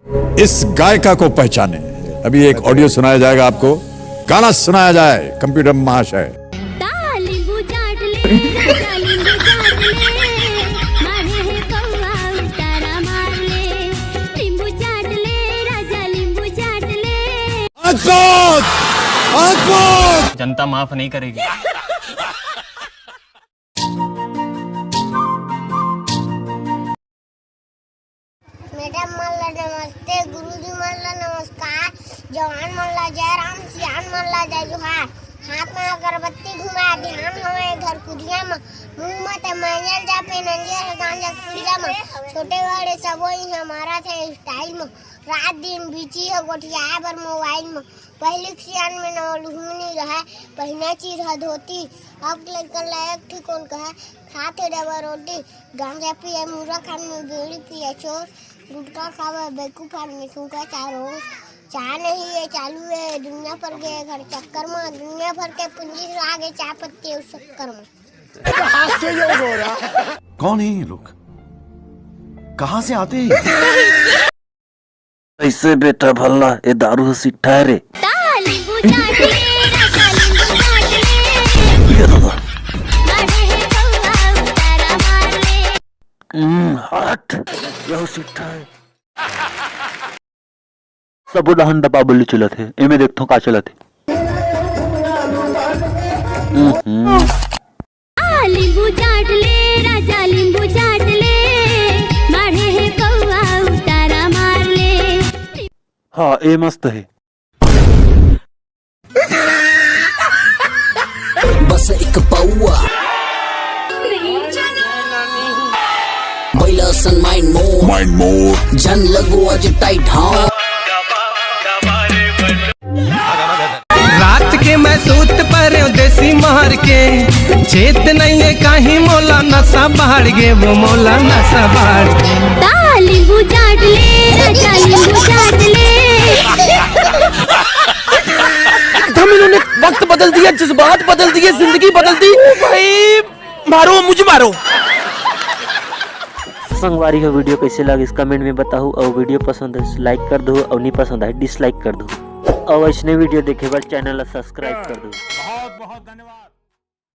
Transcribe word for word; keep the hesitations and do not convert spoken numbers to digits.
इस गायिका को पहचाने। अभी एक ऑडियो सुनाया जाएगा आपको, गाना सुनाया जाए कंप्यूटर महाशय। ता लींबू चाट ले, राजा लींबू चाट ले, मारे हे कौवा उतारा मार ले। लींबू चाट ले, राजा लींबू चाट ले। अद्भुत! अद्भुत! जनता माफ नहीं करेगी। मैडम मन ला नमस्ते, गुरुजी मन ला नमस्कार, जवान मन ला जय राम, सियान मन ला जय जोहार। हाथ में अगरबत्ती घुमा, ध्यान हवे घर कुरिया में, मुंह में ते मांजल जा पे नंजर है गांजा कुरिया में। छोटे बड़े सबो ही हमारा थे स्टाइल में, रात दिन बिजी है गोठियाए बर मोबाइल में। पहली सियान में नौलुहनी रहे, पहिना चीर ह धोती, अब लइका लायक ठीक कौन कहे, खाते डबल रोटी, गांजा पिए मूरख आदमी, बीड़ी पिए चोर, गुटखा खावे बेवकूफ आदमी, थूके चार ओर। चाय नहीं ये चालू है, दुनिया भर के घर चक्कर में, दुनिया भर के पूंजी आगे चाय पत्ती उस चक्कर में। कौन है ये लोग? कहाँ से आते हैं? ऐसे बेटा भल्ला, ए दारू ह सिट्ठा है रे। ता लींबू चाट ले, राजा लींबू चाट ले। ये दादा। मारे हे कौवा उतारा मार ले। हम्म, हट। यह सिट्ठा है। सबो डहन डब्बा बल्ली चलत हे। एमे देखथों का चलत हे। हम्म। आ, लींबू चाट ले, राजा लींबू चाट ले, मारे हे कौवा उतारा मार ले। हाँ, ए मस्त हे। बस एक पौवा। बैला सन माइंड मोर। माइंड मोर। जन लगो आज टाइट, हाँ। रात के मैं सूत परे देसी मार के, चेत नहीं है काहीं मोला नशा बाढ़ गे, वो मोला नशा बाढ़ गे। ता लींबू चाट ले, राजा लींबू चाट ले। एकदम इन्होंने वक्त बदल दिया, जज्बात बदल दिए, जिंदगी बदल दी। ओ भाई, मारो, मुझे मारो। संगवारी हो, वीडियो कैसे लगिस कमेंट में बताहू, और वीडियो पसंद है लाइक कर दो, और नहीं पसंद है डिसलाइक कर दो, और ऐसने वीडियो देखे बर चैनल ला सब्सक्राइब कर दो। बहुत बहुत धन्यवाद।